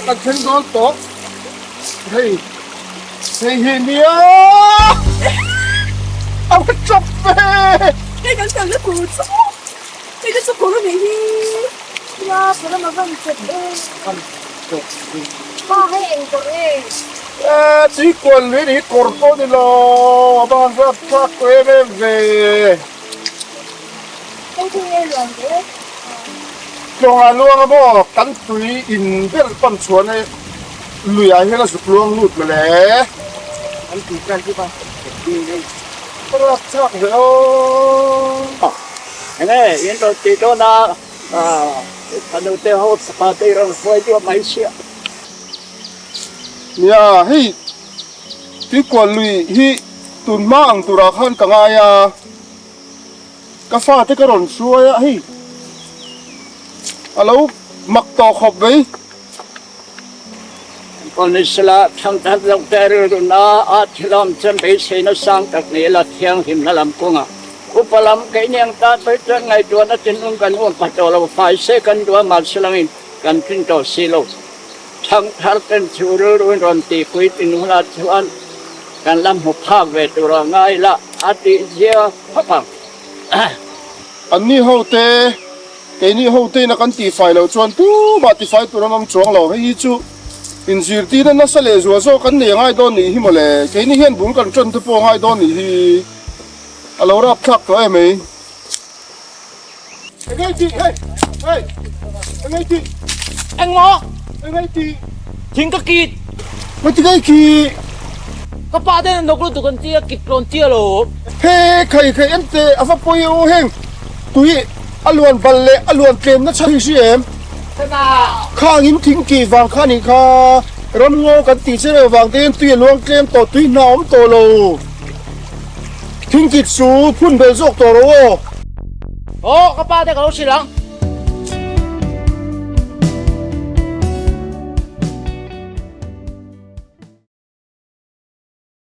Kan thleng dawn tawp hei hei hi nia a va chap ve. Hei kan kalna tur chu hei te chu kawr a nih hi nia kawr a van chep e pa hei eng kawr nge. E tui kual lui ni hi kawr pawh ni lo a van rapthlak tawh em em ve. Hei chu nge luan ve. Tlawngah luang a maw? Kan tui in ber pan chuan e luiah hian a zuk luang lut mawle. Kan tui kal chu ka Ka rap chak ve aw. Enge in rawn tih dawn a, fanu te ho fapa te i rawn hruai duah mai sia. Nia hei tuikual lui hi tun hma ang turah khan ka ngai a. Ka fate ka rawn hruai a hei a lo mak tawh khawp mai. Pawlnisla thangthat loh te rilruna a thilawm chuan beiseina sang tak ni ila thianghlimna lam kawngah upa lam keini ang tan phei chuan ngaihtuahna thinlung kan uam pha tawh lo fai se kan duh a mahse langin kan tlin tawh si lo. Thangthar ten chu rilruin rawn tihpui tin hunah chuan kan la hmu phak ve tur a ngai la a tih zia khawp ang. Anni ho te, keini ho te ina kan tihfai loh chuan tumah tifai tur an awm chuang lo. Hei hi chu inzirtirna nasa leh zual zawk kan nei a ngai dawn nih hi mawle. Keini hian bul kan ṭan te pawh a ngai dawn nih hi a lo rapthlak tawh em mai. Engei tih hei hei engei tih Engmaw? Engei tih Thing ka kit Ka ti ngei khi Ka pa ten an nawk lutuk an tia kit rawn tia lo. He khai khai en teh a va pawi u heng tui a luan bal leh a luan tlem na chhan hi hri em? Khang in thing kih vang kha nih kha ramngaw kan tih che reuh vang te hian tui a luang tlem tawh tui hna awm tawh lo. Thing kit chu phun bel zawk tawh ro aw. Aw ka pa te ka lo hrilh ang.